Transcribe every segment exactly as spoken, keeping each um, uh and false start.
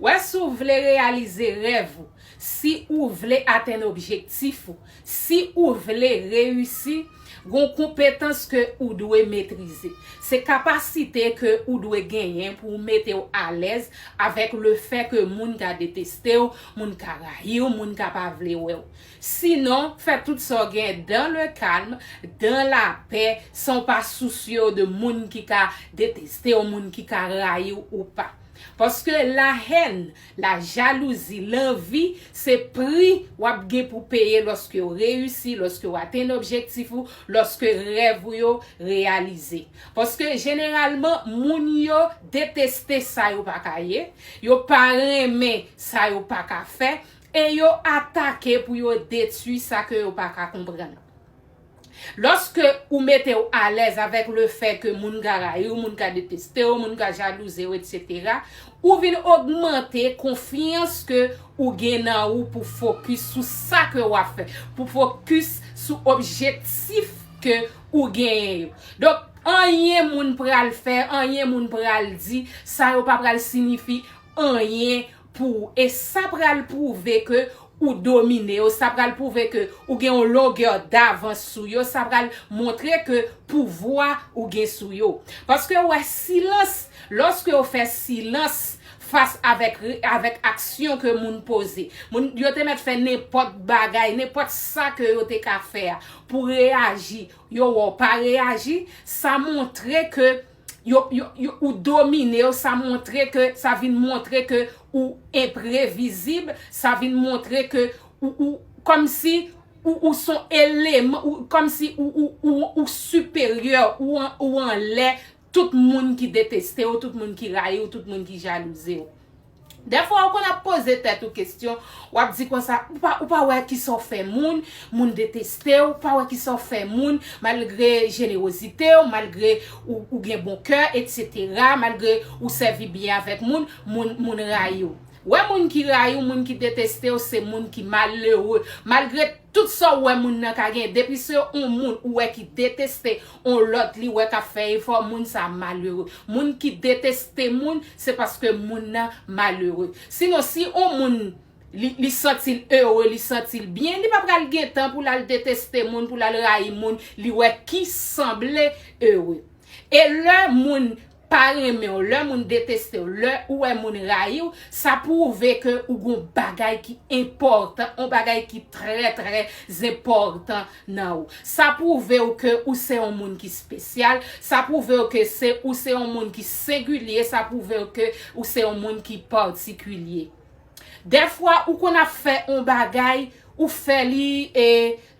Wè, si w vle reyalize rèv ou, si ou vle atenn objektif ou, si ou vle reyisi, gon konpetans ke ou dwe metrize. Se kapasite ke ou dwe genyen pou w mete w alèz avèk lefè ke moun ka deteste w, moun ka rayi w, moun ka pa vle wè w. Sinon, fè tout sa w gen dans le calme, dans la paix, san w pa sousye w de moun ki ka deteste w, moun ki ka rayi w ou pa. Paske la hèn, la jalouzi, lanvi, se pri w ap gen pou peye lòske w reyisi, lòske w atenn objektif ou, lòske rèv ou yo reyalize. Paske jeneralman, moun yo deteste sa yo pa ka ye, yo pa renmen sa yo pa ka fè, e yo atake pou yo detwi sa ke yo pa ka konprann. Lòske ou mete w alèz avèk lefè ke moun ka rayi w, moun ka deteste w, moun ka jalouze w, etsetera, ou vin ogmante konfyans ke ou gen nan ou pou fokis sou sa ke w ap fè, pou fokis sou objektif ke ou genyen yo. Donk, anyen moun pral fè, anyen moun pral di, sa yo pa pral siyifi anyen pou ou. E sa pral pwouve ke ou domine yo, sa pral pwouve ke ou gen yon longè davans sou yo, sa pral montre ke pouvwa ou gen sou yo. Paske wè, silans, lòske yo fè silans fas avèk, avèk aksyon ke moun poze. Moun, yo te mèt fè nenpòt bagay, nenpòt sa ke yo te ka fè a pou reyaji. Yo wè w pa reyaji, sa montre ke yo, yo, yo, ou domine yo, sa montre ke, sa vin montre ke ou enprevizib, sa vin montre ke ou, ou, kòmsi ou, ou son eleman, ou, kòmsi ou, ou, ou, ou siperyè, ou an, ou anlè tout moun ki deteste w, tout moun ki rayi w, tout moun ki jalouze w. Dèfwa, ou konn ap poze tèt ou kesyon, w ap di konsa, ou pa, ou pa wè kisa w fè moun, moun deteste w, ou pa wè kisa w fè moun, malgre jenerozite w, malgre ou, ou gen bon kè, etsetera, malgre ou sèvi byen avèk moun, moun, moun rayi w. Wè, moun ki rayi w, moun ki deteste w, se moun ki malere. Malgre tout sa w wè moun nan ka gen, depi se yon moun ou wè ki deteste yon lòt, li wè k ap fè efò, moun sa malere. Moun ki deteste moun, se paske moun nan malere. Sinon, si yon moun, li, li santi l ere, li santi l byen, li pa pral gen tan pou l al deteste moun, pou l al rayi moun, li wè ki sanble ere. E lè moun pa renmen w, lè moun deteste w, lè ou wè moun rayi w, sa pwouve ke ou gon bagay ki enpòtan, yon bagay ki trè, trè enpòtan nan ou. Sa pwouve w ke ou se yon moun ki espesyal, sa pwouve w ke se, ou se yon moun ki sengilye, sa pwouve w ke ou se yon moun ki patikilye. Dèfwa, ou konn ap fè yon bagay, ou fè li, e,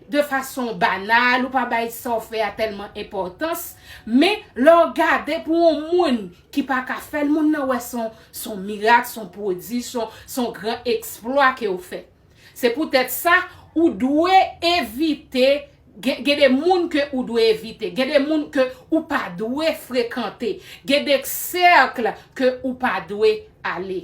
de fason banal, ou pa bay sa w fè a tèlman enpòtans, men lè w gade pou yon moun ki pa ka fè l, moun nan wè se yon, se yon mirak, se yon pwodij, se yon, se yon gran eksplwa ke w fè. Se poutèt sa, ou dwe evite, gen, gen de moun ke ou dwe evite, gen de moun ke ou pa dwe frekante, gen de sèk ke ou pa dwe ale.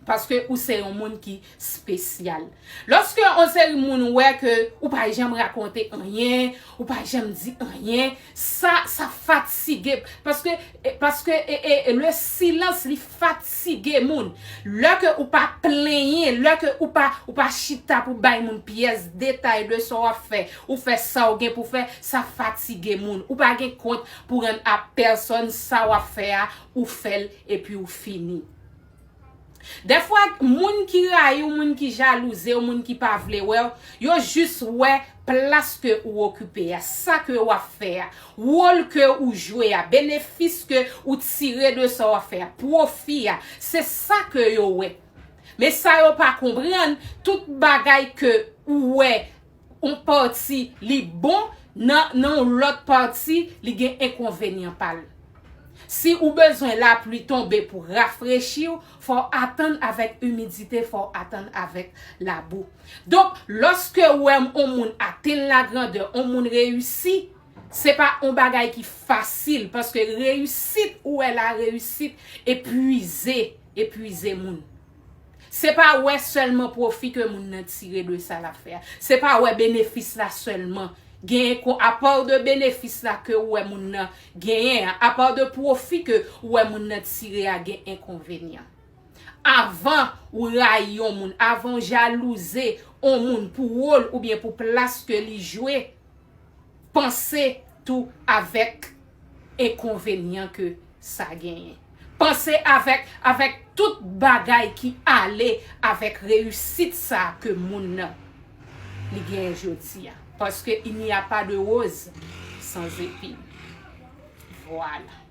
Paske ou se yon moun ki espesyal. Lòske yon seri moun wè ke ou pa janm rakonte anyen, ou pa janm di anyen, sa, sa fatige. Paske, e, paske, e, e, e, le silans, li fatige moun. Lè ke ou pa plenyen, lè ke ou pa, ou pa chita pou bay moun pyès detay de sa w ap fè, ou fè sa w gen pou fè, sa fatige moun. Ou pa gen kont pou rann a pèsòn, sa w ap fè a, ou fè l epi ou fini. Dèfwa, moun ki rayi w, moun ki jalouze w, moun ki pa vle wè w, yo jis wè plas ke ou okipe a, sa ke w ap fè a, wòl ke ou jwe a, benefis ke ou tire de sa w ap fè a, pwofi a, se sa ke yo wè. Men sa yo pa konprann, tout bagay ke ou wè yon pati li bon, nan, nan yon lòt pati, li gen enkonvenyan pa l. Si ou bezwen lapli tonbe pou rafrechi w, fò w atann avèk imidite, fò w atann avèk labou. Donk, lòske w wè yon moun atenn lagrandè, yon moun reyisi, se pa yon bagay ki fasil, paske reyisit, ou wè la reyisit, epuize, epuize moun. Se pa wè sèlman pwofi ke moun nan tire de sa l ap fè a. Se pa wè benefis la sèlman. Genyen kon, apa de benefis la ke ou wè moun nan genyen an, apa de pwofi ke ou wè moun nan tire a, gen enkonvenyan. Avan ou rayi yon moun, avan ou jalouze yon moun pou wòl oubyen pou plas ke li jwe, panse tou avèk enkonvenyan ke sa genyen. Panse avèk, avèk tout bagay ki ale avèk reyisit sa ke moun nan li genyen jodi a. Paske il n'y a pas de rose sans épines. Vwala.